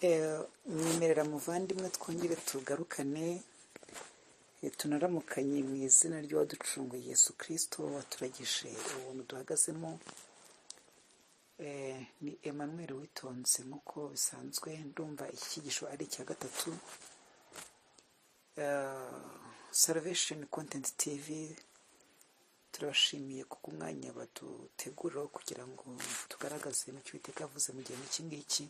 Mwemerera muvandimwe twongere tugarukane, tunaramukanye mu izina ry'uwaducunguye Yesu Kristo waturagije ubuntu duhagazemo. Ni Emmanuel Witonze nk'uko bisanzwe, ndumva iki cyigisho ari icya gatatu. Salvation Content TV turabashimiye kuko umwanya baduteguriraho kugira ngo tugaragaze icyo Uwiteka yavuze mu gihe nk'iki ngiki.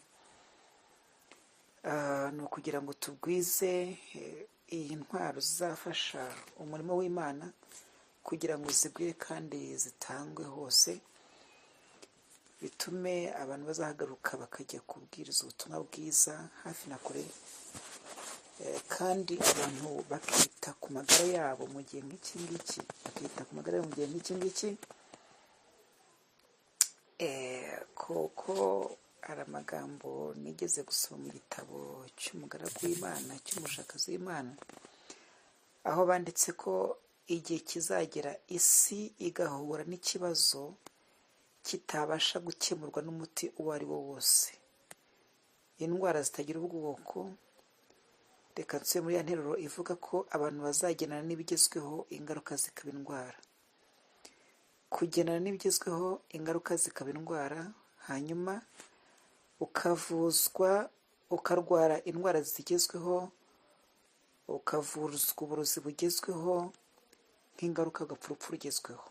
Ni ukugira ngo tugwize iyi ntwaro zizafasha umurimo w'Imana kugira ngo zigwire kandi zitangwe hose, bitume abantu bazahagaruka bakajya kubwiriza ubutumwa bwiza hafi na kure, kandi abantu bakita ku magara yabo mu gihe nk'iki ngiki, bakita ku magara yabo mu gihe nk'iki ngiki, kuko hari amagambo nigeze gusoma mu gitabo cy'umugaragu w'Imana, cy'umushakazi w'Imana, aho banditse ko igihe kizagera isi igahura n'ikibazo kitabasha gukemurwa n'umuti uwo ari wo wose, indwara zitagira ubwoko. Reka nsubire muri ya nteruro ivuga ko abantu bazagendana n'ibigezweho, ingaruka zikaba indwara. Kugendana n'ibigezweho, ingaruka zikaba indwara, hanyuma ukavuzwa, ukarwara indwara zigezweho, ukavuzwa uburozi bugezweho, nk'ingaruka ugapfa urupfu rugezweho.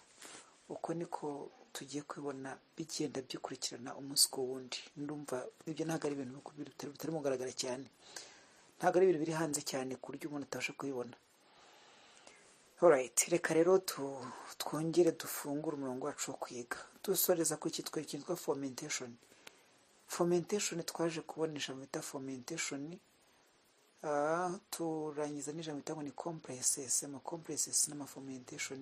Uko niko tugiye kubibona bigenda bikurikirana umunsi ku wundi. Ndumva ibyo ntabwo ari ibintu bitarimo kugaragara cyane, ntabwo ari ibintu biri hanze cyane ku buryo umuntu atabasha kubibona. Alright, reka rero twongere dufungure umurongo wacu wo kwiga, dusoreza ku cyitwa cyitwa fomentation. Fomentation twaje kubona ijambo bita fomentation, turangiza n'ijambo bita ngo ni compresses, ama compresses n'ama fomentation.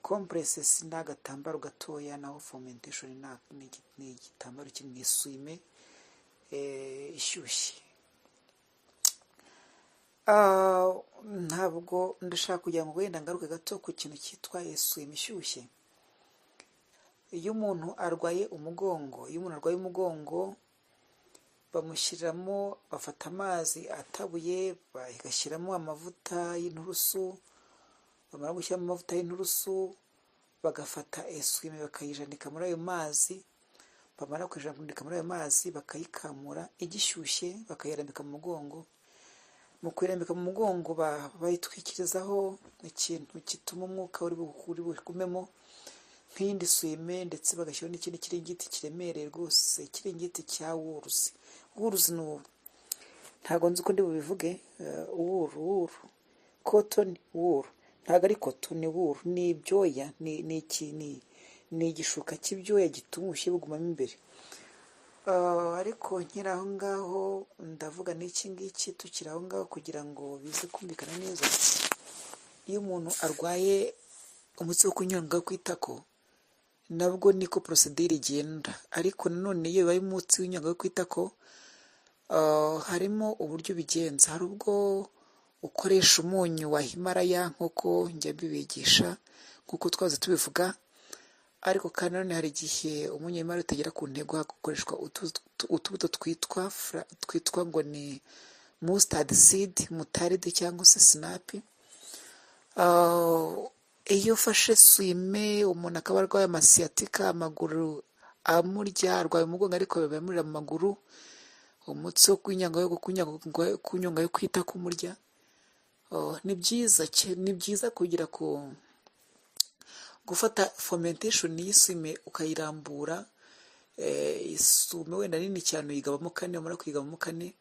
Compresses ni agatambaro gatoya, naho fomentation ni igitambaro kiri mu isume ishyushye. Ntabwo ndashaka kugira ngo wenda ngaruke gato ku kintu cyitwa isume ishyushye. Iyo umuntu arwaye umugongo, iyo umuntu arwaye umugongo bamushyiriramo, bafata amazi atabuye bagashyiramo amavuta y'inturusu, bamara gushyiramo amavuta y'inturusu bagafata eswime bakayijanika muri ayo mazi, bamara kuyijanika muri ayo mazi bakayikamura igishyushye bakayirambika mu mugongo. Mu kuyirambika mu mugongo bayitwikirizaho ikintu gituma umwuka uri bugumemo nk'iyindi swime, ndetse bagashyiraho n'ikindi kiringiti kiremereye rwose, ikiringiti cya wuruzi. Wuruzi ni ubu, ntabwo nzi uko ndi bubivuge, wuru, wuru, cotton wuru, ntabwo ari koto, ni wuru, ni ibyoya, ni igishuka cy'ibyoya gituma ubushyuhe bugumamo imbere. Ariko nkiri aho ngaho ndavuga n'iki ngiki tukiri aho ngaho kugira ngo bize kumvikana neza. Iyo umuntu arwaye umutsi wo kunyonga ku itako, nabwo niko procedure igenda, ariko nanone iyo bibaye umutsi w'inyonga ku itako, harimo uburyo ubigenza. Hari ubwo ukoresha umunyu wa Himalaya nk'uko njya mbibigisha, nk'uko twahoze tubivuga, ariko kandi nanone hari igihe umunyu wa Himalaya utagera ku ntego, hagakoreshwa utubuto twitwa ngo ni mustard seed, mutaride cyangwa se sinapi. Iyo ufashe swime umuntu akaba arwaye amasiyatika, amaguru amurya, arwaye umugongo ariko bimurira mu maguru, umutsi wo kunyonga yo kwita kumurya, ni byiza, ni byiza kugira ku gufata fomentation y'isume ukayirambura, isume wenda nini cyane uyigabamo kane, wamara kuyigabamo kane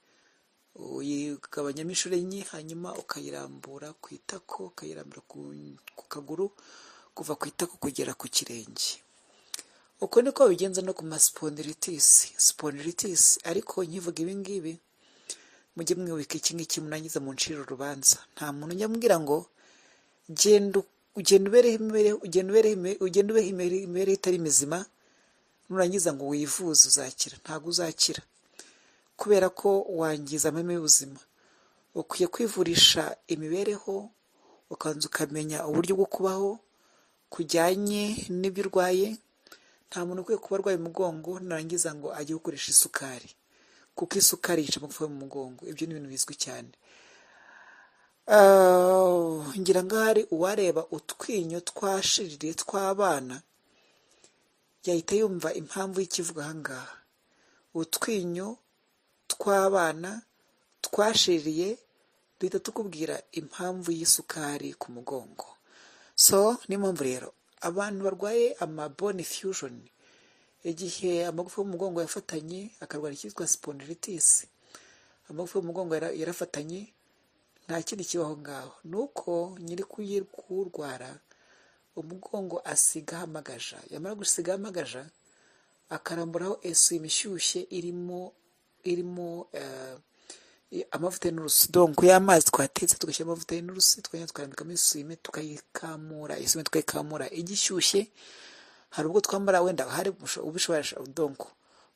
uyigabanyamo inshuro enye, hanyuma ukayirambura ku itako, ukayirambura ku kaguru, kuva ku itako kugera ku kirenge. Uko niko babigenza no ku ma spondylitis, spondylitis. Ariko nkivuga ibi ngibi mujye mwibuka iki ngiki munangiza muncire urubanza. Nta muntu njya mbwira ngo genda ubereho imibereho, ugenda ubeho imibereho itari mizima, nurangiza ngo wivuze uzakira. Ntabwo uzakira, kubera ko wangiza amahame y'ubuzima. Ukwiye kwivurisha imibereho, ukabanza ukamenya uburyo bwo kubaho kujyanye n'ibyo urwaye. Nta muntu ukwiye kuba arwaye umugongo narangiza ngo ajye gukoresha isukari. Kuko isukari yica amagufa yo mu mugongo. Ibyo ni ibintu bizwi cyane. Ngira ngo ahari uwareba utwinyo twashiririye tw'abana yahita yumva impamvu y'ikivuga aha ngaha. Utwinyo tw'abana twashiririye duhita tukubwira impamvu y'isukari ku mugongo. So niyo mpamvu rero abantu barwaye ama bone fusion, igihe amagufa y'umugongo yafatanye akarwara icyitwa spondylitis, amagufa y'umugongo yarafatanye, nta kindi kibaho ngaho, ni uko nyiri kuwurwara umugongo asigaho amagaja, yamara gusigaho amagaja akaramburaho eswime ishyushye irimo amavuta y'inturusu. Donc y'amazi twatetse tugashyiramo amavuta y'inturusu, tukongera tukarambikamo eswime, tukayikamura eswime, tukayikamura igishyushye. Hari ubwo twambara wenda hari ubishobora, donc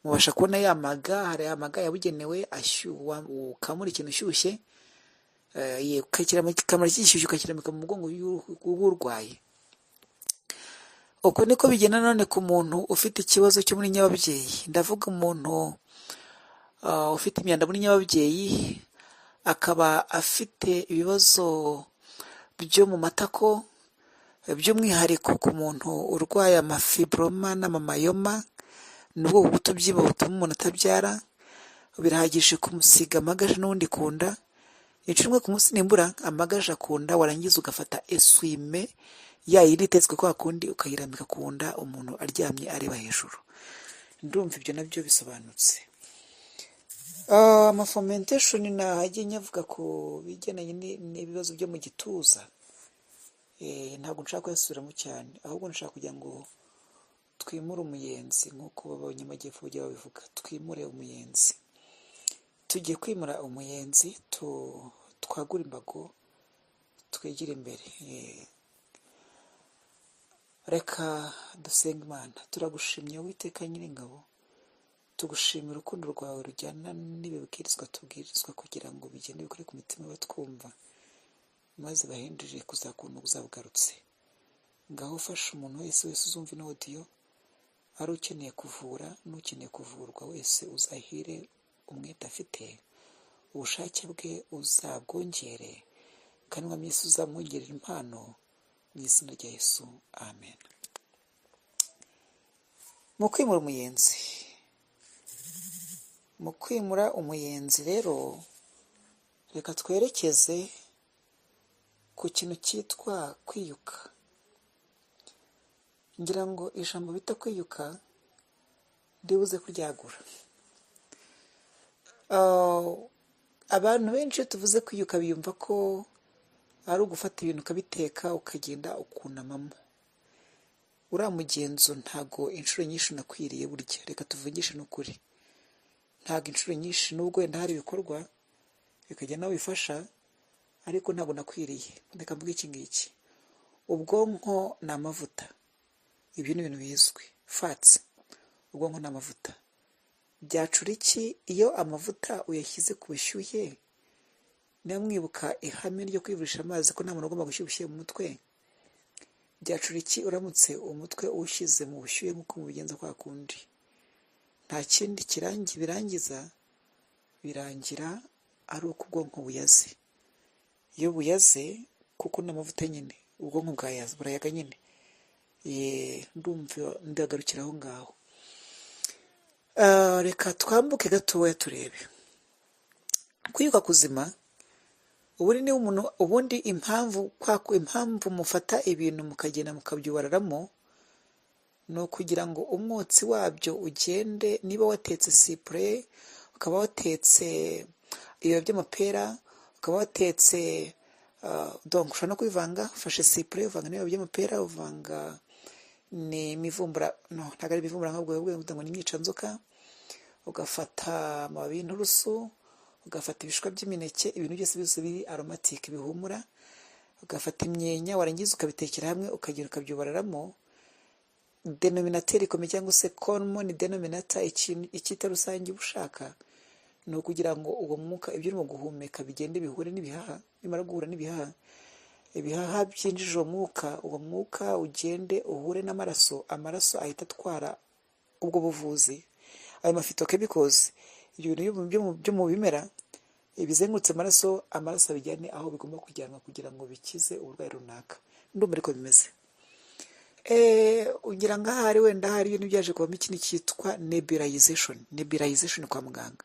mubasha kubona ya maga, hari amaga yabugenewe ukamura ikintu ushyushye, ukakiramika gishyushye, ukakirambika mu mugongo w'urwaye. Uko niko bigenda. None ku muntu ufite ikibazo cyo muri nyababyeyi, ndavuga umuntu ufite imyanda muri nyababyeyi, akaba afite ibibazo byo mu matako, by'umwihariko ku muntu urwaye amafibroma n'amamyoma, ni ubwoko bw'utubyimba butuma umuntu atabyara, birahagije kumusiga amagaja n'ubundi ku nda inshuro imwe ku munsi nimbura, amagaja ku nda, warangiza ugafata eswime ya yindi itetswe kwa kundi, ukayirambika ku nda umuntu aryamye areba hejuru. Ndumva ibyo nabyo bisobanutse. Amafomentation nagiye nyavuga ku bigendanye n'ibibazo byo mu gituza, ntabwo nshaka kuyasubiramo cyane, ahubwo nshaka kugira ngo twimure umuyenzi nk'uko abanyamajyepfo bajya babivuga, twimure umuyenzi. Tugiye kwimura umuyenzi, twagure imbago, twigire imbere. Reka dusenge Imana. Turagushimye Uwiteka Nyiringabo, tugushimira urukundo rwawe rujyana n'ibibwirizwa tubwirizwa kugira ngo bigende bikore ku mitima batwumva, maze bahindurire kuzakunda uzabugarutse. Ngaho ufasha umuntu wese wese uzumva ino audio, ari ukeneye kuvura n'ukeneye kuvurwa wese, uzahire umwete afite, ubushake bwe uzabwongere, kandi Mwami Yesu uzamwongerera impano, mu izina rya Yesu, amen. Mu kwimura umuyenzi, mu kwimura umuyenzi rero, reka twerekeze ku kintu cyitwa kwiyuka. Ngira ngo ijambo bita kwiyuka ndibuze kuryagura. Abantu benshi iyo tuvuze kwiyuka biyumva ko ari ugufata ibintu ukabiteka ukagenda ukunamamo. Uriya mugenzo ntago inshuro nyinshi unakwiriye burya, reka tuvugishe n'ukuri. Ntago inshuro nyinshi, nubwo wenda hari ibikorwa bikajya nawe bifasha, ariko ntabwo nakwiriye. Reka mvuge iki ngiki: ubwonko ni amavuta, ibyo ni ibintu bizwi, fats. Ubwonko ni amavuta. Byacura iki iyo amavuta uyashyize ku bushyuhe? Niba mwibuka ihame ryo kwivurisha amazi ko nta muntu ugomba gushyushya mu mutwe, byacura iki uramutse umutwe uwushyize mu bushyuhe nk'uko mubigenza kwa kundi? Nta kindi kirangi birangiza, birangira ari uko ubwonko buyaze. Iyo buyaze, kuko n'amavuta nyine, ubwonko bwayaze, burayaga nyine. Ndumva ndagarukira aho ngaho. Reka twambuke gatoya turebe kwiyuka kuzima. Ubundi niba umuntu, ubundi impamvu impamvu mufata ibintu mukagenda mukabyubararamo ni ukugira ngo umwotsi wabyo ugende. Niba watetse sipure, ukaba watetse ibibabi by'amapera, ukaba watetse, donc ushobora no kubivanga, ufashe sipure uvanga n'ibibabi by'amapera, uvanga n'imivumbura, no ntabwo ari imivumbura, ahubwo ngo ni imyicanzoka, ugafata amababi y'inturusu, ugafata ibishishwa by'imineke, ibintu byose byose biri aromatique bihumura, ugafata imyenya, warangiza ukabitekera hamwe, ukagenda ukabyubararamo. Dénominateur ikomeye cyangwa se common denominator, icyita rusange uba ushaka, ni ukugira ngo uwo mwuka, ibyo urimo guhumeka, bigende bihure n'ibihaha. Bimara guhura n'ibihaha, ibihaha byinjije uwo mwuka, uwo mwuka ugende uhure n'amaraso, amaraso ahita atwara ubwo buvuzi, ayo maphytochemicals. Ibyo bintu byo mu bimera bizengurutse amaraso, amaraso abijyane aho bigomba kujyanwa kugira ngo bikize uburwayi runaka. Ndumva ariko bimeze. Ugira ngo ahari wenda hari ibintu byaje kubamo ikintu cyitwa nebulization. Nebulization kwa muganga,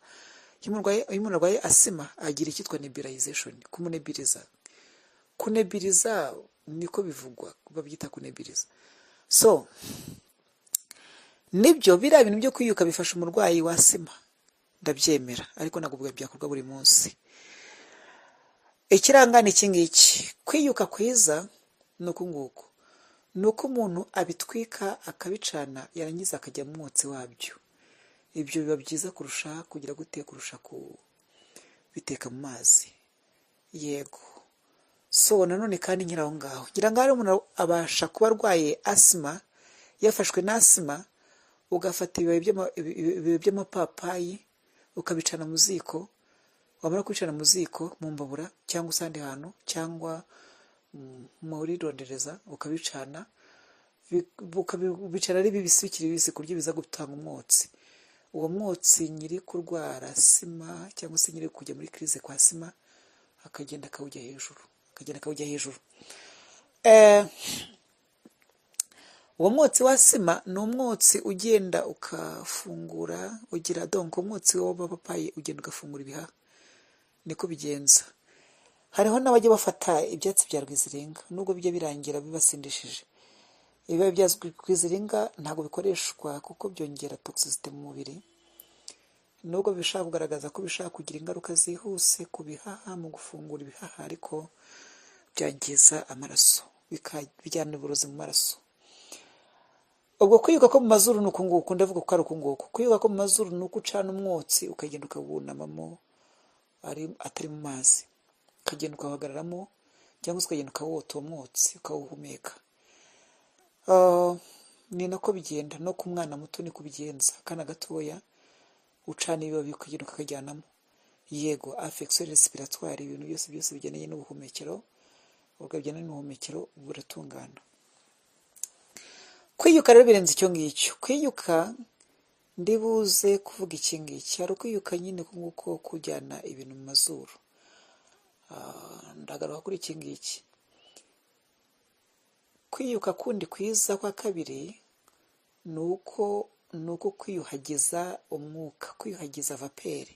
iyo umuntu arwaye asima agira icyitwa nebulization, kumunebiriza. Kunebiriza niko bivugwa, babyita kunebiriza. So nibyo biriya bintu byo kwiyuka bifasha umurwayi wa asima, ndabyemera, ariko ntabwo byakorwa buri munsi. Ikiranga ni iki ngiki: kwiyuka kwiza ni uku nguku, ni uko umuntu abitwika akabicana, yarangiza akajya mu mwotsi wabyo. Ibyo biba byiza kurusha kugira gute, kurusha kubiteka mu mazi. Yego. So nanone kandi nkiri aho ngaho, ngira ngo hari umuntu abasha kuba arwaye asima, yafashwe na asima, ugafata ibibabi by'amapapayi ukabicana mu ziko, wamara kubicana mu ziko, mu mbabura cyangwa se ahandi hantu, cyangwa muri rondereza, ukabicana, ukabicana ari bibisi, bikiri bibisi, ku buryo biza gutanga umwotsi. Uwo mwotsi nyiri kurwara asima cyangwa se nyiri kujya muri crise kwa asima akagenda akawujya hejuru, akagenda akawujya hejuru. Uwo mwotsi wa asima ni umwotsi ugenda ukafungura, ugira donc umwotsi w'amapapayi ugenda ugafungura ibihaha, niko bigenza. Hariho n'abajya bafata ibyatsi bya rwiziringa, nubwo bijya birangira bibasindishije. Ibibabi bya rwiziringa ntabwo bikoreshwa kuko byongera toxicité mu mubiri, nubwo bishobora kugaragaza ko bishobora kugira ingaruka zihuse ku bihaha mu gufungura ibihaha, ariko byangiza amaraso, bijyana uburozi mu maraso. Ubwo kwiyuka ko mu mazuru ni uku nguku, ndavuga ko ari uku nguku. Kwiyuka ko mu mazuru ni uko ucana umwotsi ukagenda ukawunamamo atari mu mazi, ukagenda ukawuhagararamo, cyangwa se ukagenda ukawota uwo mwotsi ukawuhumeka. Ni nako bigenda no ku mwana muto, niko ubigenza. Akana gatoya ucana ibibabi ukagenda ukakajyanamo. Yego, affection respiratoire, ibintu byose byose bigendanye n'ubuhumekero, ubwo bijyanye n'ubuhumekero buratungana. Kwiyuka rero birenze icyo ngicyo. Kwiyuka ndibuze kuvuga iki ngiki: hari ukwiyuka nyine nguko kujyana ibintu mu mazuru. Ndagaruka kuri iki ngiki. Kwiyuka kundi kwiza kwa kabiri ni uko kwiyuhagiza umwuka, kwiyuhagiza vapeur,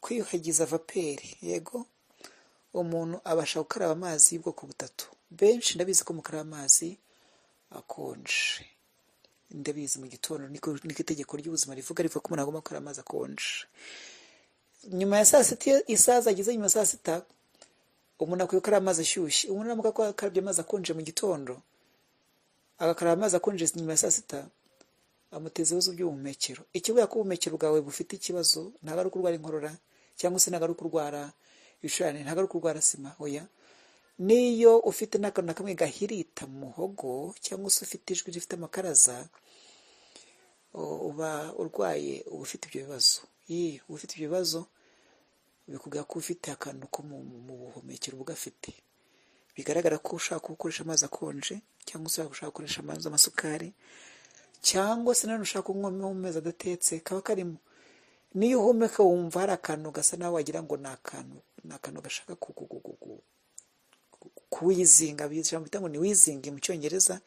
kwiyuhagiza vapeur. Yego, umuntu abasha gukaraba amazi y'ubwoko butatu. Benshi ndabizi ko mukaraba amazi akonje, ndabizi, mu gitondo. Niko itegeko ry'ubuzima rivuga, rivuga ko umuntu agomba gukaraba amazi akonje nyuma ya saa sita. Iyo isaha zageze nyuma ya saa sita, umuntu akwiye gukaraba amazi ashyushye. Umuntu naramuka akarabye amazi akonje mu gitondo, agakaraba amazi akonje nyuma ya saa sita, amuteza ibibazo by'ubuhumekero. Ikivuga ko ubuhumekero bwawe bufite ikibazo ntabwo ari ukurwara inkorora, cyangwa se ntabwo ari ukurwara ibicurane, ntabwo ari ukurwara asima, oya. Niyo ufite n'akantu na kamwe gahirita mu muhogo, cyangwa se ufite ijwi rifite amakaraza, uba urwaye, uba ufite ibyo bibazo. Uba ufite ibyo bibazo bikubwira ko ufite akantu ko mu buhumekero uba ugafite. Bigaragara ko ushaka gukoresha amazi akonje, cyangwa se ushaka gukoresha amazi y'amasukari, cyangwa se nanone ushaka kunywa amezi adatetse, kaba karimo. Niyo uhumeka wumva hari akantu gasa naho wagira ngo ni akantu gashaka kuwizinga, ijambo bita ngo ni wheezing mu Cyongereza.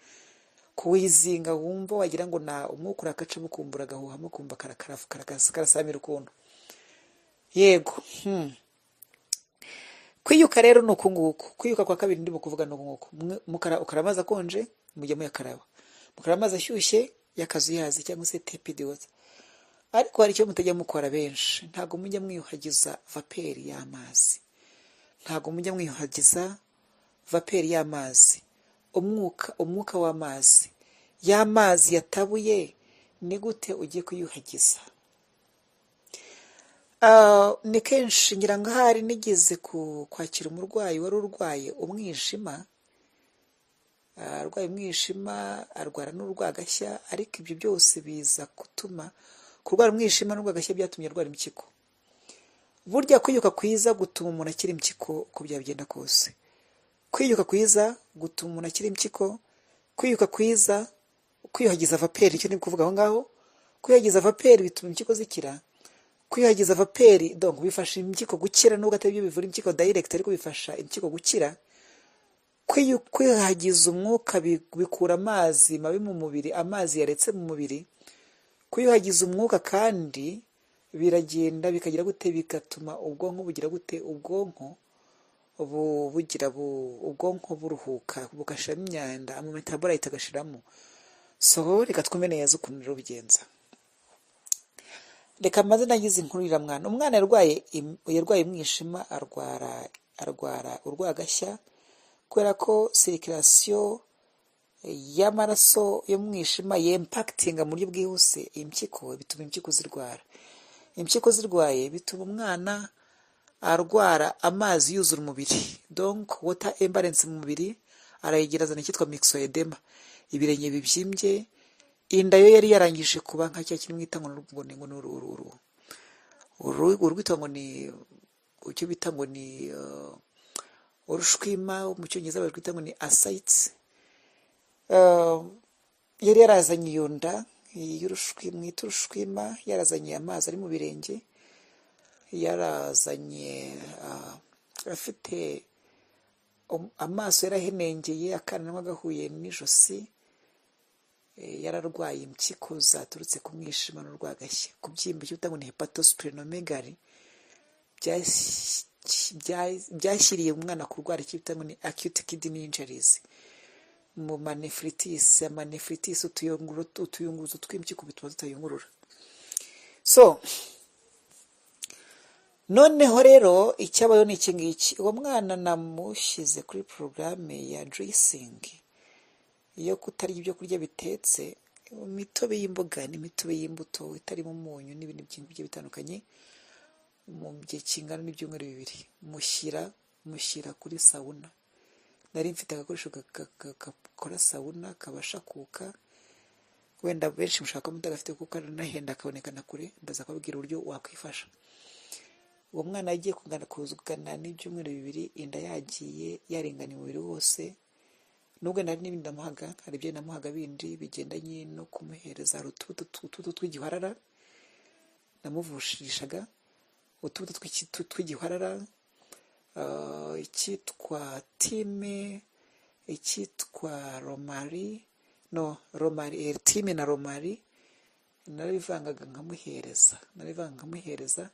Kuwizinga, wumva wagira ngo na umwuka urakacamo, ukumva uragahuhamo, ukumva karasamira ukuntu. Yego. Kwiyuka rero ni uku nguku. Kwiyuka kwa kabiri ndimo kuvuga ni uku nguku: ukara amazi akonje, mujya muyakaraba, mukaraba amazi ashyushye y'akazuyazi cyangwa se tepid water. Ariko hari icyo mutajya mukora benshi: ntabwo mujya mwiyuhagiza vapeur y'amazi, ntabwo mujya mwiyuhagiza vapeur y'amazi, umwuka w'amazi, y'amazi yatabuye. Ni gute ugiye kuyuhagiza? Ni kenshi ngira ngo ahari nigeze kwakira umurwayi wari urwaye umwijima, arwaye umwijima, arwara n'urwagashya, ariko ibyo byose biza gutuma kurwara umwijima n'urwagashya byatumye arwara impyiko. Burya kwiyuka kwiza gutuma umuntu akira impyiko uko byagenda kose. Kwiyuka kwiza gutuma umuntu akira impyiko. Kwiyuka kwiza, kwiyuhagiza vapeur, icyo ndi kuvuga aho ngaho, kwiyuhagiza vapeur bituma impyiko zikira. Kwiyuhagiza vapeur donc bifasha impyiko gukira, nubwo atari byo bivura impyiko direct, ariko bifasha impyiko gukira. Kwiyuhagiza umwuka bikura amazi mabi mu mubiri, amazi yaretse mu mubiri. Kwiyuhagiza umwuka kandi biragenda bikagira gute? Bigatuma ubwonko bugira gute? Ubwonko bugira ubwonko buruhuka, bugashiramo imyanda, amametabolite agashiramo. So reka twumve neza ukuntu rero bigenza. Reka maze nagize inkuru iriya mwana. Umwana yarwaye umwijima, arwara urwagashya, kubera ko circulation y'amaraso yo mu mwijima y'impactinga mu buryo bwihuse impyiko, bituma impyiko zirwara. Impyiko zirwaye bituma umwana arwara amazi yuzura umubiri, donc water imbalance mu mubiri, arayigira, azana icyitwa myxoedema, ibirenge bibyimbye, inda yo yari yarangije kuba nka cya kintu mwita ngo ni uru urwitwa ngo ni icyo bita ngo ni urushwima, mu Cyongereza barwita ngo ni ascites. Yari yarazanye iyo nda y'urushwi mwita urushwima, yarazanye amazi ari mu birenge, yarazanye afite amaso yarahenengeye, akananwa gahuye n'ijosi, yararwaye impyiko zaturutse ku mwijima n'urwagashya, kubyimba, icyo bita ngo ni hepatosplenomegaly, byashyiriye umwana kurwara icyo bita ngo ni acute kidney injuries, mu manephritis, amanephritis, utuyunguruzo tw'impyiko bituma tutayungurura. So noneho rero icyabayeho ni iki ngiki: uwo mwana namushyize kuri porogaramu ya juicing, yo kutarya ibyo kurya bitetse, imitobe y'imboga n'imitobe y'imbuto itarimo umunyu n'ibindi byinshi bigiye bitandukanye, mu gihe kingana n'ibyumweru 2. Mushyira kuri sauna. Nari mfite agakoresho gakora sauna, kabasha kuka. Wenda benshi mushaka mutagafite, kuko karanahenda, kaboneka na kure. Ndaza kubabwira uburyo wakwifasha. Uwo mwana yagiye kugana n'ibyumweru 2, inda yagiye yaringaniye umubiri wose, nubwo nari n'ibindi namuhaga. Hari ibyo namuhaga bindi bigendanye no kumuhereza. Hari utubuto tw'igiharara namuvushishaga, utubuto tw'igiharara, icyitwa thyme, icyitwa romarin, no romarin, thyme na romarin, narabivangaga nkamuhereza, narabivanga nkamuhereza,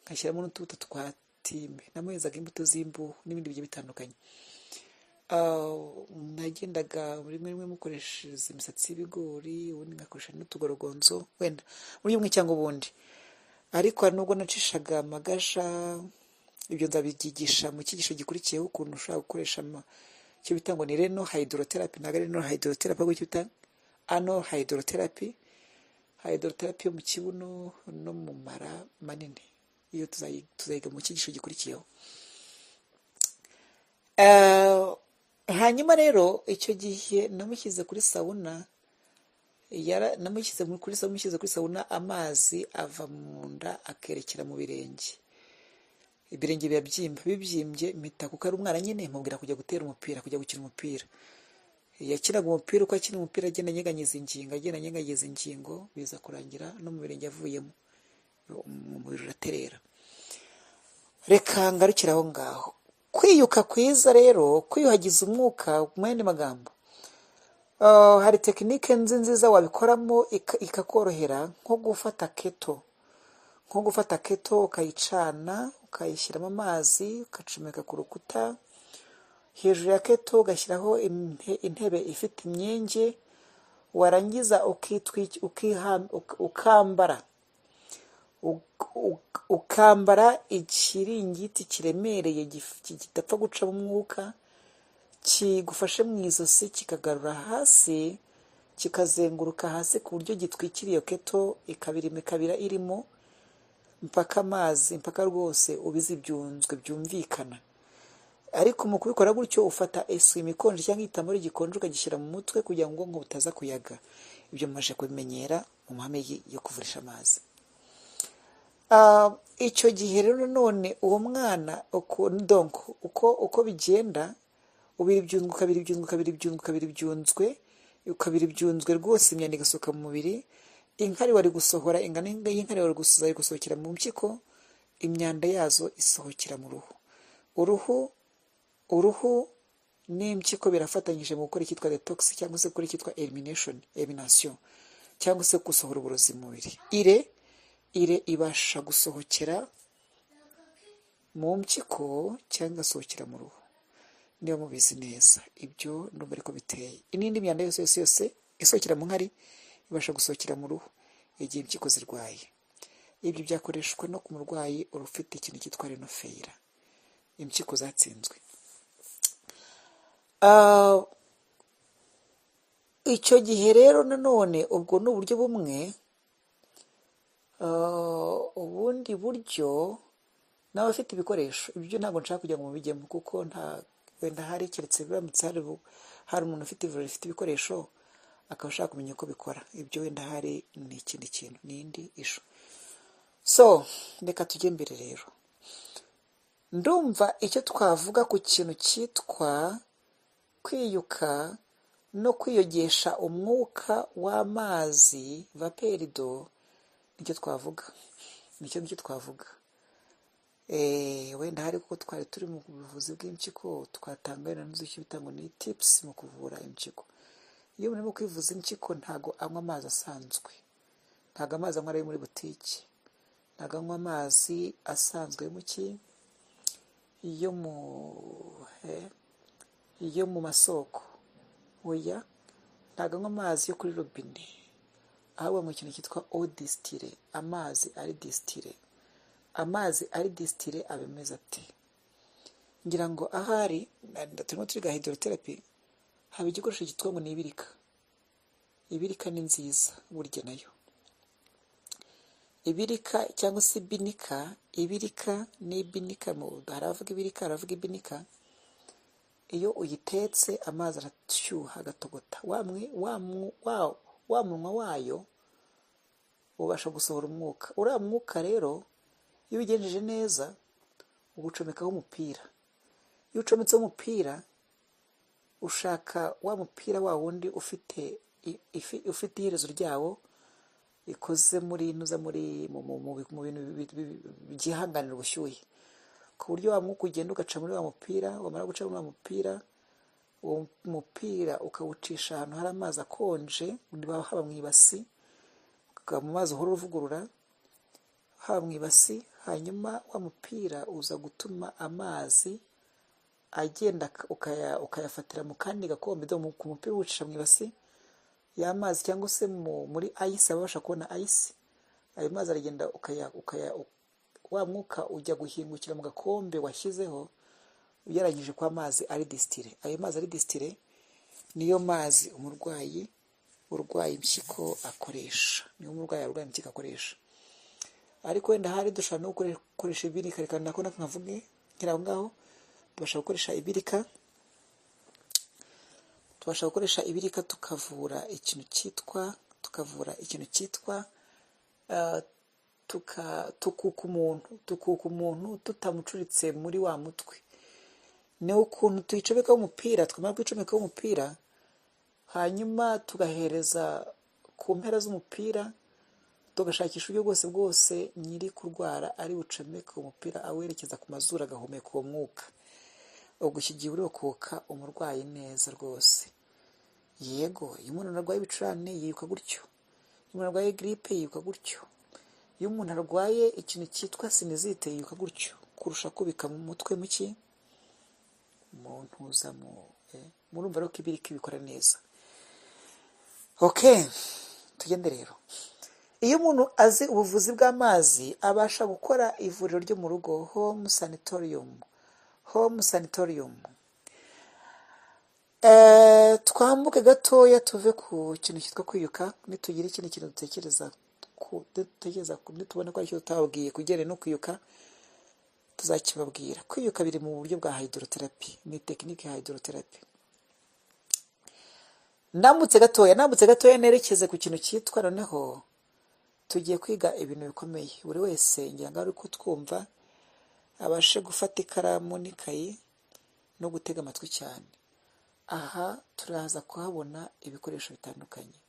nkashyiramo n'utubuto twa thyme. Namuherezaga imbuto z'imbuhu n'ibindi bigiye bitandukanye. Nagendaga rimwe rimwe mukoreshereza imisatsi y'ibigori, ubundi ngakoresha n'utugorogonzo, wenda mu buryo bumwe cyangwa ubundi. Ariko hari nubwo nacishaga amagasha. Ibyo nzabyigisha mu cyigisho gikurikiyeho, ukuntu ushobora gukoresha icyo bita ngo ni renal hydrotherapy. Ntabwo ari renal hydrotherapy, ahubwo icyo bita anal hydrotherapy, hydrotherapy yo mu kibuno no mu mara manini. Iyo tuzayiga mu cyigisho gikurikiyeho. Hanyuma rero icyo gihe namushyize kuri sauna, namushyize kuri sauna, mushyize kuri sauna, amazi ava mu nda akerekera mu birenge, ibirenge birabyimba. Bibyimbye mpita, kuko ari umwana nyine, mubwira kujya gutera umupira, kujya gukina umupira. Yakinaga umupira, uko akina umupira agenda anyeganyeza ingingo, agenda anyeganyeza ingingo, biza kurangira no mu birenge avuyemo, umubiri uraterera. Reka ngarukire aho ngaho. Kwiyuka kwiza rero, kwiyuhagiza umwuka mu yandi magambo, hari technique nzi nziza wabikoramo ikakorohera, nko gufata kettle ukayicana, ukayishyiramo amazi, ukacomeka ku rukuta. Hejuru ya kettle ugashyiraho intebe ifite imyenge, warangiza ukambara ikiringiti kiremereye kidapfa gucamo umwuka, kigufashe mu ijosi, kikagarura hasi, kikazenguruka hasi ku buryo gitwikira iyo kettle, ikabirimo, ikabira irimo mpaka amazi, mpaka rwose ubize ibyunzwe byumvikana. Ariko mu kubikora gutyo, ufata essuie-main ikonje cyangwa igitambaro gikonje, ukagishyira mu mutwe kugira ngo ubwonko butaza kuyaga. Ibyo mumaze kubimenyera mu mahame yo kuvurisha amazi. Icyo gihe rero none uwo mwana uko donc uko bigenda, ubira ibyunzwe, ukabira ibyunzwe, ukabira ibyunzwe, ukabira ibyunzwe, ukabira ibyunzwe rwose, imyanda igasohoka mu mubiri. Inkari wari gusohora, ingano y'inkari wari gusohokera mu mpyiko, imyanda yazo isohokera mu ruhu. Uruhu n'impyiko birafatanyije mu gukora icyitwa detox, cyangwa se gukora icyitwa elimination, cyangwa se gusohora uburozi mu mubiri. Ire ibasha gusohokera mu mpyiko cyangwa igasohokera mu ruhu, niba mubizi neza ibyo ndumva ariko biteye. N'indi myanda yose yose yose isohokera mu nkari ibasha gusohokera mu ruhu igihe impyiko zirwaye. Ibyo byakoreshwa no ku murwayi ufite ikintu cyitwa renofeyira, impyiko zatsinzwe. Icyo gihe rero nanone ubwo ni uburyo bumwe. Ubundi buryo n'abafite ibikoresho, ibyo ntabwo nshaka kugira ngo mubijyemo kuko nta wenda hari, keretse biramutse hari umuntu ufite ivuriro rifite ibikoresho akaba ashaka kumenya uko bikora, ibyo wenda hari ni ikindi kintu, ni indi ishu. So reka tujye mbere rero. Ndumva icyo twavuga ku kintu cyitwa kwiyuka no kwiyogesha umwuka w'amazi vaperido, nicyo twavuga, nicyo ngicyo twavuga. Wenda hari kuko twari turi mu buvuzi bw'impyiko, twatanga wenda n'icyo bita ngo ni tips mu kuvura impyiko. Iyo umuntu arimo kwivuza impyiko ntago anywa amazi asanzwe, ntago amazi anywa ari muri butike, ntago anywa amazi asanzwe yo mu ki, yo mu masoko, oya, ntago anywa amazi yo kuri robine, ahubwo anywa ikintu cyitwa eau distillée, amazi ari distillé. Amazi ari distillé aba ameze ate? Ngira ngo ahari turimo turiga hydrotherapy, haba igikoresho cyitwa ngo ni ibirika. Ibirika ni nziza burya nayo. Ibirika cyangwa se ibinika, ibirika n'ibinika, hari abavuga ibirika, hari abavuga ibinika. Iyo uyitetse amazi arashyuha agatogota, wa munwa wayo ubasha gusohora umwuka. Uriya mwuka rero iyo ubigenjeje neza uwucomekaho umupira. Iyo ucometseho umupira, ushaka wa mupira wa wundi ufite iherezo ryawo ikoze muri nuza muri mu bintu byihanganira ubushyuhe, ku buryo wa mwuka ugenda ugaca muri wa mupira. Wamara guca muri wa mupira, uwo mupira ukawucisha ahantu hari amazi akonje, haba mu ibasi, mu mazi uhora uvugurura, haba mu ibasi, hanyuma wa mupira uza gutuma amazi agenda ukayafatira mu kandi gakombe. Ku mupira uwucisha mu ibasi y'amazi cyangwa se muri ice, abasha kubona ice, ayo mazi aragenda wa mwuka ujya guhingukira mu gakombe washyizeho, ugereranyije ko amazi ari distillé. Ayo mazi ari distillé niyo mazi umurwayi urwaye impyiko akoresha, niyo umurwayi arwaye impyiko akoresha. Ariko wenda hari dushobora no gukoresha ibirika, reka nako nkavuge nkiri aho ngaho, tubasha gukoresha ibirika, tubasha gukoresha ibirika tukavura ikintu cyitwa, tukuka umuntu tutamucuritse muri wa mutwe. Ni ukuntu tuyicomekaho umupira, twamara kwicomekaho umupira hanyuma tugahereza ku mpera z'umupira, tugashakisha uburyo bwose bwose nyiri kurwara ari bucomeke umupira awerekeza ku mazuru agahumeka uwo mwuka. Ubwo iki gihe uri koka umurwayi neza rwose. Yego, iyo umuntu arwaye ibicurane yiyuka gutyo, iyo umuntu arwaye giripe yiyuka gutyo, iyo umuntu arwaye ikintu cyitwa sinizite yiyuka gutyo, kurusha kubika mu mutwe muki mu ntuza mu murumva rero ko ibirika ibikora neza. Okay, tugende rero. Iyo umuntu azi ubuvuzi bw'amazi abasha gukora ivuriro ryo mu rugo, home sanatorium. Home sanatorium. Twambuke gatoya tuve ku kintu cyitwa kwiyuka, nitugira ikindi kintu dutekereza, nitubona ko aricyo tutababwiye kugere no kwiyuka tuzakibabwira. Kwiyuka biri mu buryo bwa hydrotherapy, ni tekinike ya hydrotherapy. Nambutse gatoya nerekeze ku kintu cyitwa, noneho tugiye kwiga ibintu bikomeye. Buri wese ngira ngo ari kutwumva abashe gufata ikaramu n'ikayi no gutega amatwi cyane. Aha turaza kuhabona ibikoresho bitandukanye.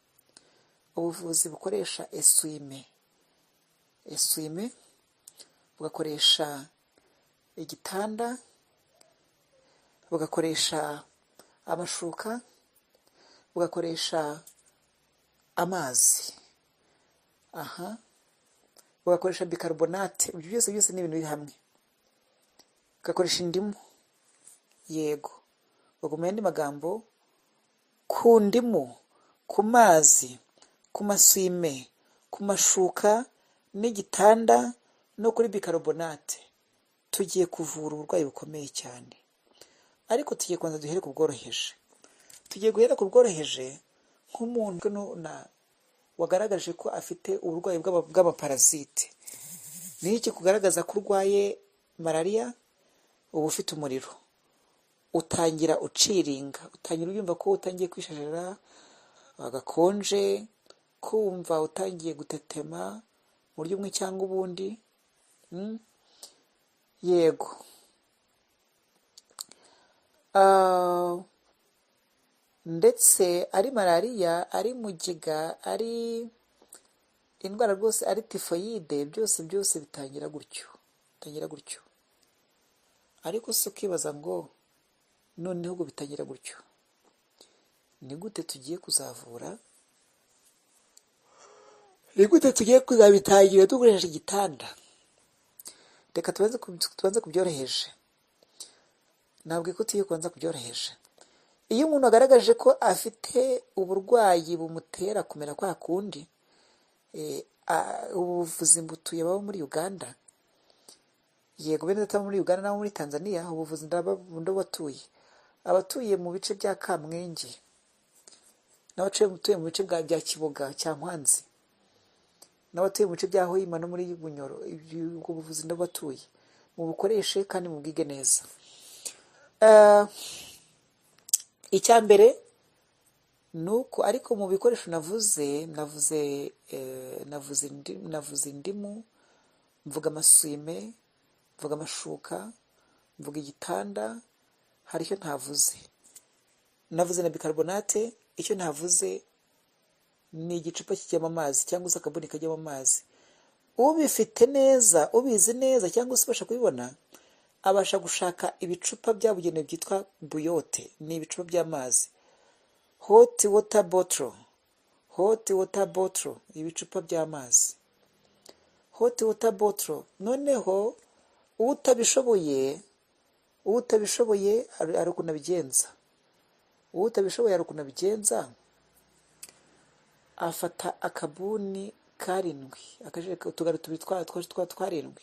Ubuvuzi bukoresha essuie-main, essuie-main, bugakoresha igitanda, bugakoresha amashuka, bugakoresha amazi, aha, bugakoresha bicarbonate. Ibyo byose byose ni ibintu biri hamwe. Bugakoresha indimu, yego. Ubwo mu yandi magambo, ku ndimu, ku mazi, ku masume, ku mashuka n'igitanda no kuri bicarbonate, tugiye kuvura uburwayi bukomeye cyane. Ariko tugiye kubanza duhere ku bworoheje. Tugiye guhera ku bworoheje, nk'umuntu wagaragaje ko afite uburwayi bw'amaparasite. Ni iki kugaragaza ko urwaye malariya? Uba ufite umuriro, utangira uciringa, utangira ubyumva ko utangiye kwishashara, agakonje, kumva utangiye gutetema mu buryo bumwe cyangwa ubundi. Yego, ndetse ari malariya, ari mugiga, ari indwara rwose, ari tifoyide, byose byose bitangira gutyo, bitangira gutyo. Ariko si ukibaza ngo noneho ubwo bitangira gutyo, ni gute tugiye kuzavura? Ni gute tugiye kuzabitangira dukoresheje igitanda? Reka tubanze kubyoroheje. Ntabwo ko tugiye kubanza kubyoroheje. Iyo umuntu agaragaje ko afite uburwayi bumutera kumera kwa kundi, ubuvuzi mbutuye baba muri Uganda, yego, bene data muri Uganda n'abo muri Tanzania, ubuvuzi ndabatuye, abatuye mu bice bya Kamwenge n'abatuye mu bice bya Kiboga cya Nkwanzi n'abatuye mu bice bya Hoima no muri Bunyoro, ubwo buvuzi ndabatuye, mubukoreshe kandi mubwige neza. Icya mbere ni uko, ariko mu bikoresho navuze, navuze indimu, mvuga amasume, mvuga amashuka, mvuga igitanda, hari icyo ntavuze. Navuze na bicarbonate. Icyo ntavuze ni igicupa kijyamo amazi cyangwa se akabuni kajyamo amazi. Ubifite neza, ubizi neza, cyangwa se ubasha kubibona, abasha gushaka ibicupa byabugenewe byitwa buyote. Ni ibicupa by'amazi, hot water bottle, hot water bottle, ibicupa by'amazi, hot water bottle. Noneho utabishoboye hari ukuntu abigenza. Utabishoboye hari ukuntu abigenza: afata akabuni karindwi, utugaro tubiri twa twarindwi,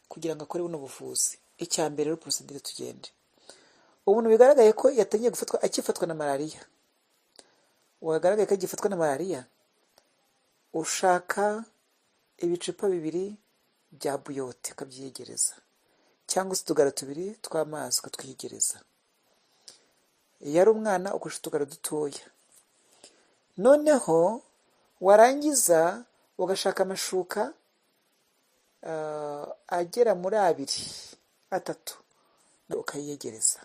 kugira ngo akore buno buvuzi. Icya mbere rero, procédure, tugende. Umuntu bigaragaye ko yatangiye gufatwa, akifatwa na malariya, wagaragaye ko agifatwa na malariya, ushaka ibicupa bibiri bya buyote ukabyegereza, cyangwa se utugaro tubiri tw'amazi ukatwiyegereza. Iyo ari umwana, ukoresha utugaro dutoya. Noneho warangiza ugashaka amashuka agera muri abiri, atatu, ukayiyegereza.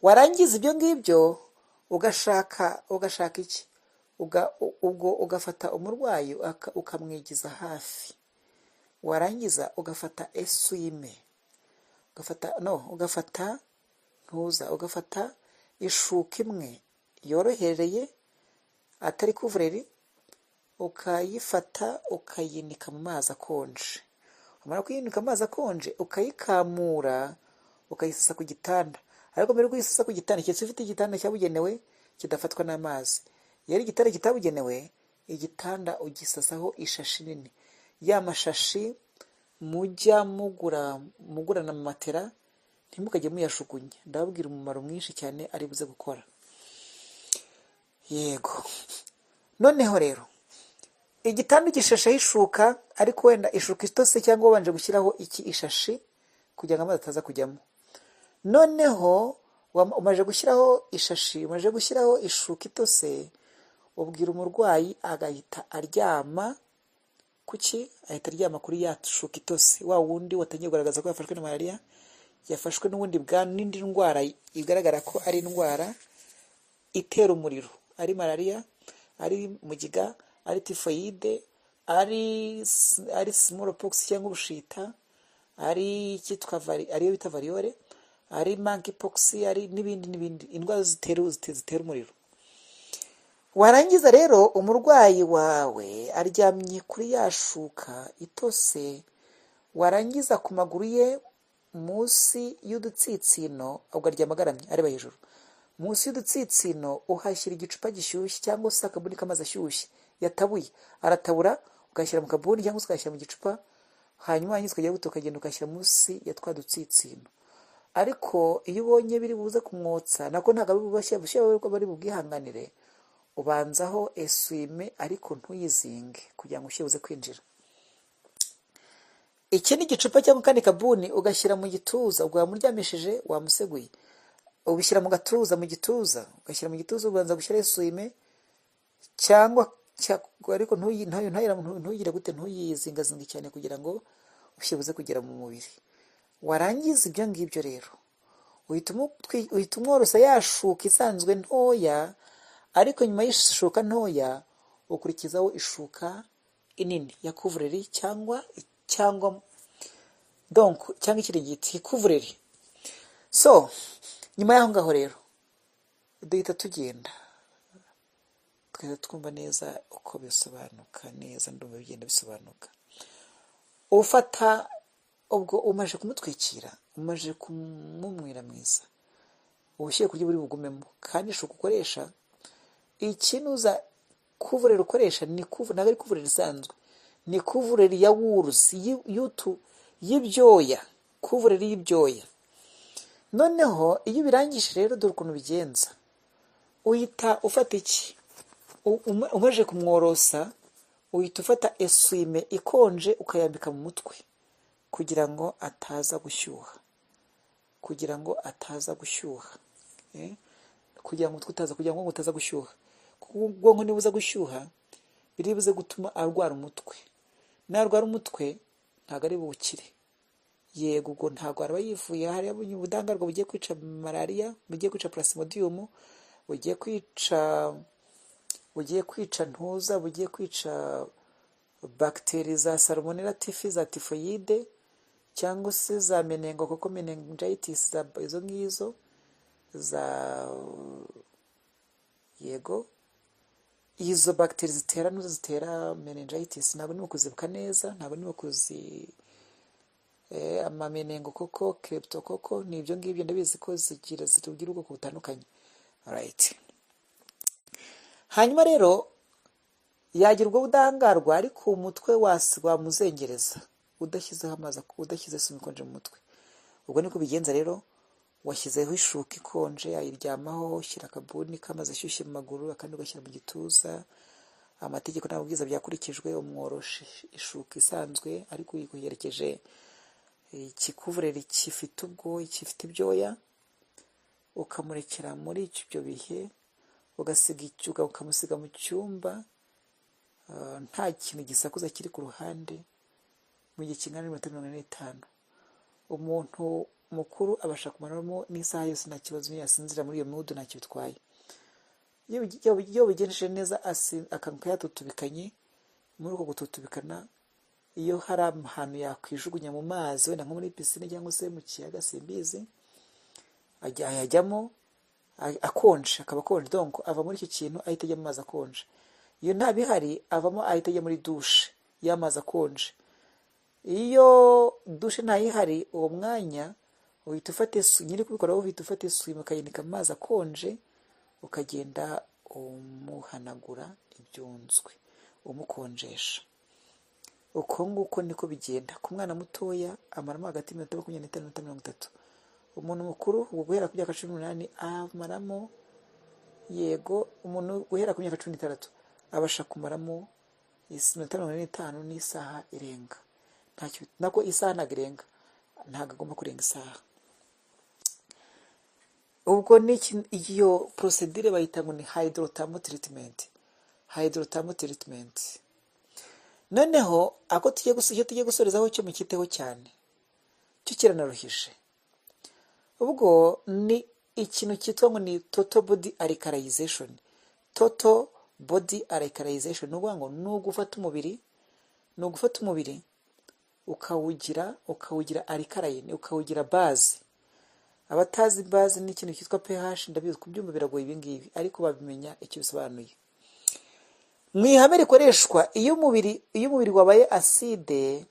Warangiza ibyo ngibyo, ugashaka iki? Ubwo ugafata umurwayi ukamwigiza hafi. Warangiza ugafata essuie-main, ugafata, no, ugafata ntuza, ugafata ishuka imwe yorohereye, atari couvre-lit, ukayifata ukayinika mu mazi akonje. Wamara kuyinika mu mazi akonje, ukayikamura, ukayisasa ku gitanda. Ariko mbere yo kuyisasa ku gitanda, keretse ufite igitanda cyabugenewe kidafatwa n'amazi. Iyo ari igitanda kitabugenewe, igitanda ugisasaho ishashi nini, ya mashashi mujya mugura, mugurana mu matera, ntimukajye muyajugunya. Ndababwira umumaro mwinshi cyane ari buze gukora. Yego, noneho rero igitanda ugishasheho ishuka, ariko wenda ishuka itose, cyangwa wabanje gushyiraho iki, ishashi, kugira ngo amazi ataza kujyamo. Noneho umaze gushyiraho ishashi, umaze gushyiraho ishuka itose, ubwira umurwayi agahita aryama kuki? Ahita aryama kuri ya shuka itose. Wa wundi watangiye kugaragaza ko yafashwe na malariya, yafashwe n'ubundi bwa n'indi ndwara igaragara ko ari indwara itera umuriro, ari malariya. ari mugiga, ari tifoyide, ari smallpox cyangwa ubushita, ari icyitwa ariyo bita variole, ari monkeypox, ari n'ibindi n'ibindi, indwara zitera umuriro. Warangiza rero umurwayi wawe aryamye kuri ya shuka itose, warangiza ku maguru ye munsi y'udutsitsino, ubwo aryama agaramye areba hejuru, munsi y'udutsitsino uhashyira igicupa gishyushye cyangwa se akabuni k'amazi ashyushye yatabuye, aratabura ugashyira mu kabuni cyangwa se ugashyira mu gicupa, hanyuma warangiza ukajya gute, ukagenda ugashyira munsi ya twa dutsitsino. Ariko iyo ubonye biri buze kumwotsa, nako ntabwo ari bubashye, bushyuhe bari bubwihanganire, ubanzaho eswime ariko ntuyizinge kugira ngo ubushyuhe buze kwinjira. Iki ni igicupa cyangwa akandi kabuni ugashyira mu gituza, ubwo wamuryamishije wamuseguye, ubishyira mu gatuza, mu gituza, ugashyira mu gituza, ubanza gushyira eswime cyangwa ariko ntuyigire gute, ntuyizingazinge cyane kugira ngo ubushyuhe buze kugera mu mubiri. Warangiza ibyo ngibyo rero uhita umworosa ya shuka isanzwe ntoya, ariko nyuma y'ishuka ntoya ukurikizaho ishuka inini ya couvre-lit cyangwa donc cyangwa ikiringiti couvre-lit. So nyuma y'aho ngaho rero duhita tugenda tugahita twumva neza uko bisobanuka neza, ndumva bigenda bisobanuka. Ufata ubwo umaze kumutwikira, umaze kumumwira mwiza, ubushyuhe kurya buri bugumemo, kandi ishuka ukoresha ikinuza couvre-lit ukoresha ni couvre, ntabwo ari couvre-lit isanzwe, ni couvre-lit ya wuruzi y'ibyoya, couvre-lit y'ibyoya. Noneho iyo ubirangije rero dore ukuntu ubigenza, uhita ufata iki, umaze kumworosa uhita ufata eswime ikonje ukayambika mu mutwe kugira ngo ataza gushyuha, kugira ngo ataza gushyuha, kugira ngo umutwe utaza, kugira ngo utaza gushyuha, kuko ubwonko nibuza gushyuha biri buze gutuma arwara umutwe, narwara umutwe ntabwo ari bukire. Yego ubwo ntabwo araba yivuye, hari ubudahangarwa bugiye kwica malariya, bugiye kwica plasmodium, bugiye kwica ntuza, bugiye kwica bagiteri za salmonella typhi, za tifoyide, cyangwa se za meningococcal meningitis, izo ngizo za, yego, izo bagiteri zitera nuzo zitera meningitis, ntabwo ndimo kuzibuka neza, ntabwo ndimo kuzi amameningococcal, cryptococcal, ni ibyo ngibyo ndabizi ko zigira ubwoko butandukanye. Right. Hanyuma rero yagira ubwo budahangarwa, ariko umutwe wamuzengereza udashyizeho amazi, udashyize eswime ikonje mu mutwe. Ubwo niko bigenza rero, washyizeho ishuka ikonje ayiryamaho, ushyira akabuni k'amazi ashyushye mu maguru, akandi ugashyira mu gituza. Amategeko n'amabwiriza byakurikijwe, umworoshe ishuka isanzwe ariko uyiherekeje ikicouvre-lit gifite ubwo gifite ibyoya, ukamurekera muri ibyo bihe, ukamusiga mu cyumba nta kintu gisakuza kiri ku ruhande mu gihe kingana n'iminota 45. Umuntu mukuru abasha kumaramo n'isaha yose nta kibazo, niyo yasinzira muri iyo mudu ntacyo bitwaye. Iyo ubigenjeje neza akanguka yatutubikanye. Muri uko gututubikana, iyo hari ahantu yakwijugunya mu mazi, wenda nko muri pisine cyangwa se mu kiyaga, simbizi, ayajyamo akonje, akaba akonje, donc ava muri icyo kintu ahita ajya mu mazi akonje. Iyo nta bihari, avamo ahita ajya muri douche y'amazi akonje. Iyo douche ntayihari uwo mwanya, uhita ufata, nyiri kubikora uhita ufata isume ukayinika mu mazi akonje, ukagenda umuhanagura ibyunzwe, umukonjesha. Uko nguko niko bigenda. Ku mwana mutoya amaramo hagati y'iminota 25 n'iminota 30. Umuntu mukuru ubwo guhera ku myaka 18 amaramo, yego, umuntu guhera ku myaka 16 abasha kumaramo iminota 45 n'isaha irenga. Ntacyo nako, isaha ntabwo irenga, ntabwo agomba kurenga isaha. Ubwo iyo procédure bayita ngo ni hydrothermal treatment, hydrothermal treatment. Noneho ako tugiye, icyo tugiye gusorezaho cyo mukiteho cyane, cyo kiranaruhije. Ubwo ni ikintu cyitwa ngo ni total body alkalization, total Body alkalization ni ukuvuga ngo ni ugufata umubiri, ni ugufata umubiri ukawugira alkaline, ukawugira base. Abatazi base ni ikintu cyitwa pH, ndabizi kubyumva biragoye ibi ngibi, ariko babimenya icyo bisobanuye. Mu ihame rikoreshwa iyo umubiri wabaye acide,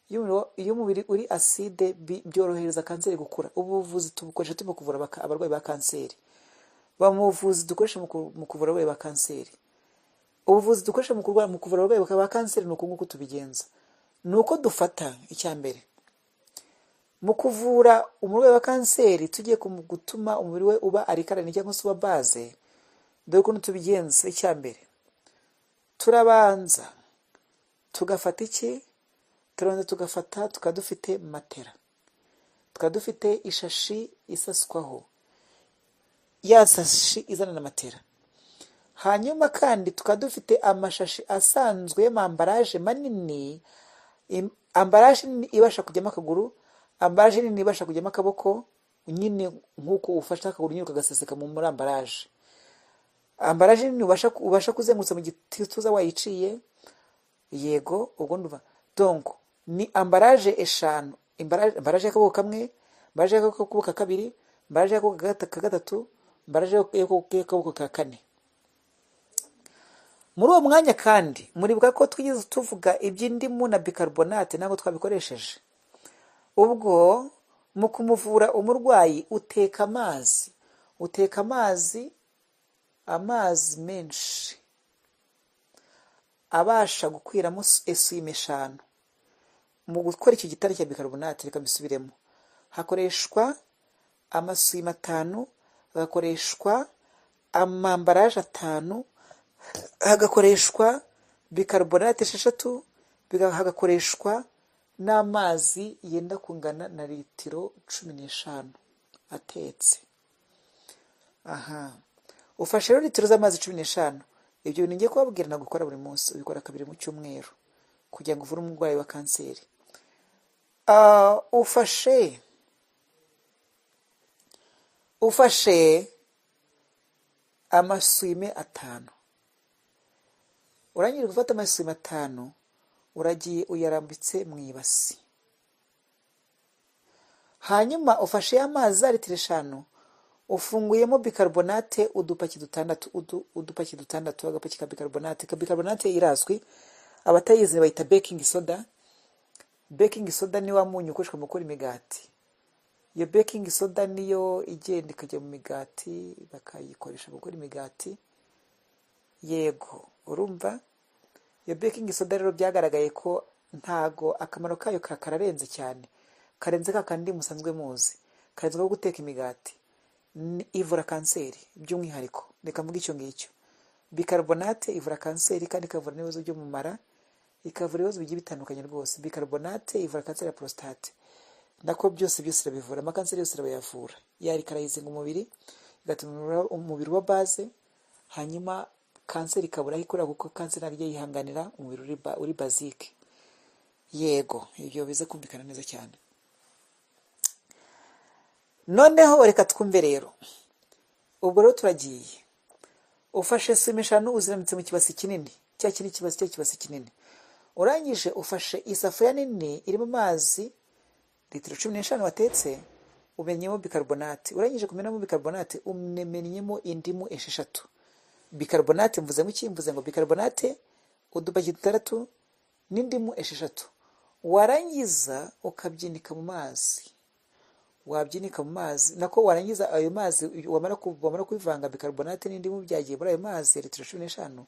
iyo umubiri uri acide, byorohereza kanseri gukura. Ubu buvuzi tubukoresha turimo kuvura abarwayi ba kanseri. Mu buvuzi dukoresha mu kuvura abarwayi ba kanseri, ubuvuzi dukoresha mu kuvura abarwayi ba kanseri, ni uku nguku tubigenza. Ni uko dufata icya mbere mu kuvura umurwayi wa kanseri, tugiye gutuma umubiri we uba alkaline cyangwa se uba base. Dore ukuntu tubigenza. Icya mbere, turabanza tugafata iki? Turabanza tugafata, tukaba dufite matera, tukaba dufite ishashi isaswaho, ya sashi izana na matera. Hanyuma kandi tukaba dufite amashashi asanzwe y'amambaraje manini, emballage nini ibasha kujyamo akaguru, emballage nini ibasha kujyamo akaboko nyine, nk'uko ufashe akaguru nyine ukagaseseka muri emballage. Emballage nini ubasha kuzengurutsa mu gituza wayiciye. Yego, ubwo ndumva donc ni emballage eshanu: emballage y'akaboko kamwe, emballage y'akaboko ka kabiri, emballage y'akaboko ka gatatu, emballage y'akaboko ka kane. Muri uwo mwanya kandi muribuka ko twigeze tuvuga iby'indimu na bicarbonate, ntabwo twabikoresheje. Ubwo mu kumuvura umurwayi, uteka amazi, amazi menshi abasha gukwiramo essuie-main eshanu. Mu gukora icyo gitanda cya bicarbonate, reka mbisubiremo, hakoreshwa amasuyime 5, hagakoreshwa amambaraje 5, hagakoreshwa bicarbonate 6, hagakoreshwa n'amazi yenda kungana na litiro 15 atetse. Aha ufashe rero litiro z'amazi 15. Ibyo bintu ngiye kubabwira ntabwo ukora buri munsi, ubikora kabiri mu cyumweru kugira ngo uvure umurwayi wa kanseri. Ufashe amasuyime 5, urangije gufata amasuyime 5, uragiye uyarambitse mu ibasi. Hanyuma ufashe ya mazi za litiro 5, ufunguyemo bicarbonate udupaki 6, udupaki 6, agapaki ka bicarbonate. Ka bicarbonate irazwi, abatayizi bayita baking soda. Baking soda ni wa munyu ukoreshwa mu gukora imigati. Iyo baking soda niyo igenda ikajya mu migati, bakayikoresha mu gukora imigati. Yego, urumva iyo baking soda rero byagaragaye ko ntago akamaro kayo kararenze cyane, karenze ka kandi musanzwe muzi, karenze ko guteka imigati. Ivura kanseri by'umwihariko, reka mvuge icyo ngicyo. Bicarbonate ivura kanseri kandi ikavura n'ibibazo byo mu mara, ikavura ibibazo bigiye bitandukanye rwose. Bicarbonate ivura kanseri ya prostate, nako byose byose irabivura, amakanseri yose irabayavura. Yalkalizinga umubiri, igatuma umubiri uba base, hanyuma kanseri ikabura aho ikorera, kuko kanseri ntabwo ijya yihanganira umubiri uri basique. Yego, ibyo bize kumvikana neza cyane. Noneho reka twumve rero. Ubwo rero turagiye, ufashe essuie-main 5, uzirambitse mu kibasi kinini, cya kindi kibasi, cya kibasi kinini. Urangije ufashe isafuriya nini irimo amazi litiro 15 watetse, umennyemo bicarbonate. Urangije kumenamo bicarbonate, umennyemo indimu 6. Bicarbonate mvuze ngo iki? Mvuze ngo bicarbonate udupaki 6 n'indimu 6. Warangiza ukabyinika mu mazi, wabyinika mu mazi, nako warangiza ayo mazi, wamara kubivanga, bicarbonate n'indimu byagiye muri ayo mazi ya litiro 15,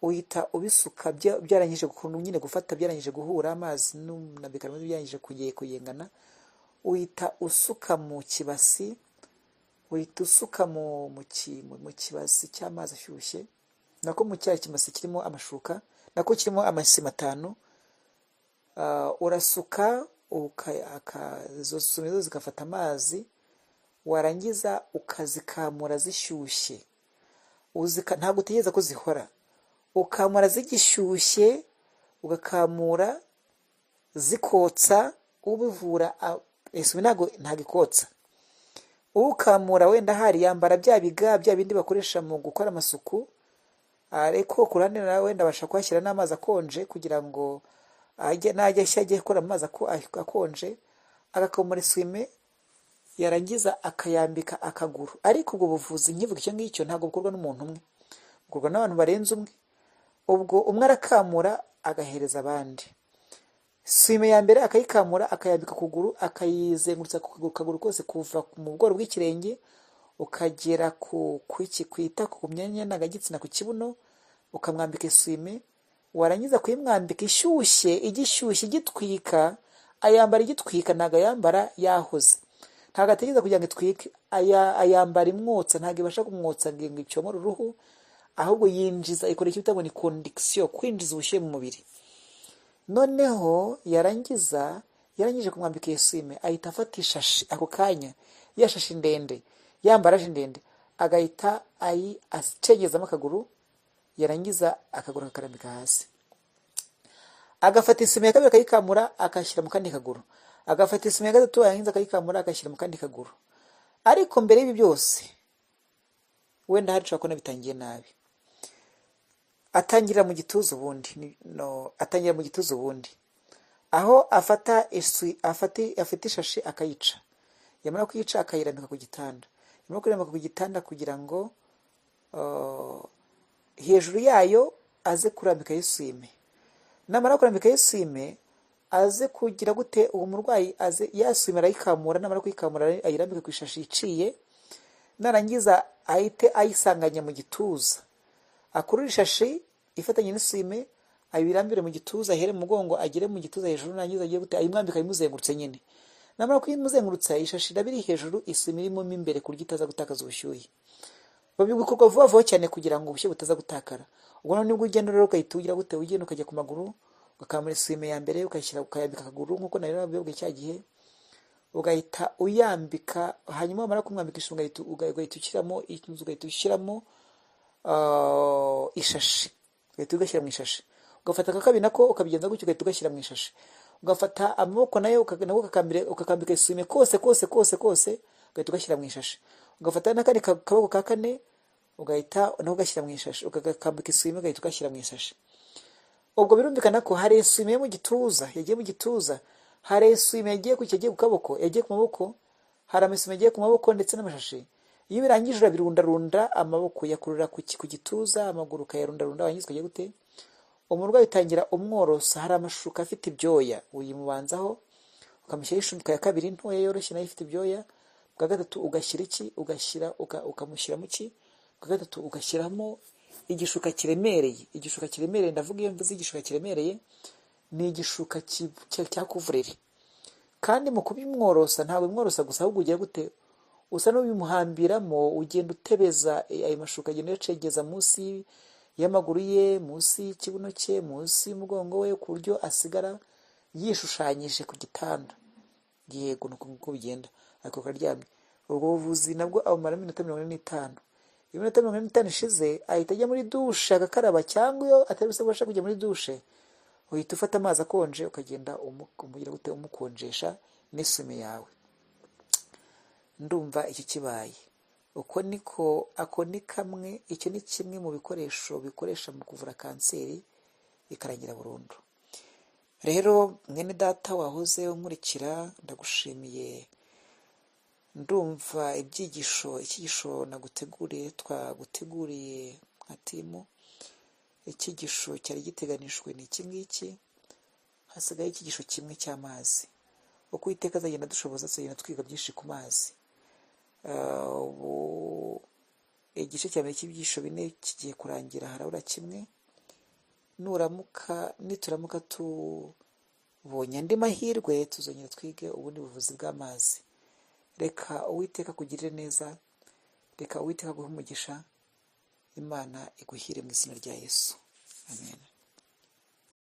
uhita ubisuka byarangije nyine gufata, byarangije guhura, amazi na bicarbonate byarangije kuyengana, uhita usuka mu kibasi, uhita usuka mu kibasi cy'amazi ashyushye, nako mu cya kibasi kirimo amashuka, nako kirimo amasima 5. Urasuka izo sume zigafata amazi, warangiza ukazikamura zishyushye. Ntabwo utegereza ko zihora, ukamura zigishyushye, ugakamura zikotsa. Ubivura essuie ntabwo ikotsa. Ukamura wenda hari yambara bya biga, bya bindi bakoresha mu gukora amasuku. Ariko ku ruhande nawe wenda abasha kuhashyira n'amazi akonje kugira ngo ajye najya ashya ajye akora amazi akonje, agakomora eswime, yarangiza akayambika akaguru. Ariko ubwo buvuzi nkivuga icyo ngicyo ntabwo bukorwa n'umuntu umwe, bukorwa n'abantu barenze umwe. Ubwo umwe arakamura agahereza abandi. Swime ya mbere akayikamura akayambika ukuguru, akayizengurutsa ku kaguru kose kuva mu bworo bw'ikirenge ukagera ku ku itako, ku myanya ndangagitsina, ku kibuno, ukamwambika eswime. Warangiza kuyimwambika ishyushye, igishyushye igitwika, ayambara igitwika, ntabwo ayambara yahoze, ntabwo ategereza kugira ngo itwike, ayambara imwotsa, ntabwo ibasha kumwotsa ngo icyomore uruhu, ahubwo yinjiza, ikora icyo bita ngo ni conduction, kwinjiza ubushyuhe mu mubiri. Noneho yarangiza, yarangije kumwambika iyo swime, ahita afata ishashi ako kanya, ya shashi ndende, ya mbaraje ndende, agahita acengezamo akaguru, yarangiza akaguru akakarambika hasi. Agafata isume ya kabiri akayikamura akashyira mu kandi kaguru, agafata isume ya gatatu yarangiza akayikamura akashyira mu kandi kaguru. Ariko mbere y'ibi byose, wenda hari ushobora kubona bitangiye nabi, atangira mu gituza ubundi, no, atangira mu gituza ubundi, aho afata afata ishashi akayica, yamara kuyica akayirambika ku gitanda, yamara kuyirambika ku gitanda kugira ngo hejuru yayo aze kurambika eswime. Namara kurambika eswime aze kugira gute? Uwo murwayi aze yaswime arayikamura, namara kuyikamura ayirambike ku ishashi iciye, narangiza ahite ayisanganya mu gituza, akurure ishashi ifatanye n'iswime ayirambire mu gituza, ahere mu mugongo agere mu gituza hejuru, narangiza agiye gute? Ayimwambika ayimuzengurutse nyine. Namara kuyimuzengurutsa, ishashi iraba iri hejuru, iswime irimo mo imbere ku buryo itaza gutakaza ubushyuhe. Bikorwa vuba vuba cyane kugira ngo ubushyuhe butaza gutakara. Ubwo nibwo ugenda rero ugahita ugira gute? Ugenda ukajya ku maguru, ugakamura eswime ya mbere ukayishyira, ukayambika akaguru nk'uko nari nabibabwiye cya gihe, ugahita uyambika. Hanyuma wamara kumwambika ishinga ugahita ushyiramo, ugahita ushyiramo ishashi, ugahita ugashyira mu ishashi. Ugafata aka kabiri nako ukabigenza gutyo, ugahita ugashyira mu ishashi. Ugafata amaboko nayo nako ukakambika eswime kose kose kose kose, ugahita ugashyira mu ishashi. Ugafata n'akandi kaboko ka kane, ugahita nako ugashyira mu ishashi, ukakambika eswime, ugahita ugashyira mu ishashi. Ubwo birumvikana ko hari eswime yo mu gituza yagiye mu gituza, hari eswime yagiye ku yagiye ku kaboko, yagiye ku maboko, hari amaswime yagiye ku maboko ndetse n'amashashi. Iyo birangije urabirundarunda, amaboko uyakurura ku gituza, amaguru ukayarundarunda, warangiza ukajya gute? Umurwayi utangira umworosa, hari amashuka afite ibyoya, uyimubanzaho ukamushyiraho ishuka ya kabiri ntoya yoroshye nayo ifite ibyoya. Bwa gatatu ugashyira iki? Ugashyira ukamushyira mu ki? Bwa gatatu ugashyiramo igishuka kiremereye. Igishuka kiremereye, ndavuga iyo mvuze igishuka kiremereye ni igishuka cya kuvureri. Kandi mu kubimworosa ntabwo bimworosa gusa, ahubwo ugira gute? Usa n'ubimuhambiramo, ugenda utebeza ayo mashuka, agenda uyacengeza munsi y'amaguru ye, munsi y'ikibuno cye, munsi y'umugongo we, ku buryo asigara yishushanyije ku gitanda. Yego, nuko nguko bigenda, ariko karyamye. Ubwo buvuzi nabwo abumara iminota 45. Iyo iminota 45 ishize ahita ajya muri dushe agakaraba, cyangwa iyo atari ubasha kujya muri dushe uhita ufata amazi akonje ukagenda umugira gute? Umukonjesha n'isume yawe. Ndumva icyo kibaye. Uko niko, ako ni kamwe, icyo ni kimwe mu bikoresho bikoresha mu kuvura kanseri ikarangira burundu. Rero mwene data wahoze unkurikira, ndagushimiye. Ndumva ibyigisho, icyigisho naguteguriye, twaguteguriye nka timu, icyigisho cyari giteganijwe ni iki ngiki. Hasigaye icyigisho kimwe cy'amazi. Uko Uwiteka azagenda adushoboza tuzagenda twiga byinshi ku mazi. Ubu igice cya mbere cy'ibyigisho 4 kigiye kurangira, harabura kimwe. Nituramuka tubonye andi mahirwe tuzongera twige ubundi buvuzi bw'amazi. Reka Uwiteka akugirire neza, reka Uwiteka aguhe umugisha, Imana iguhire mu izina rya Yesu. Amen.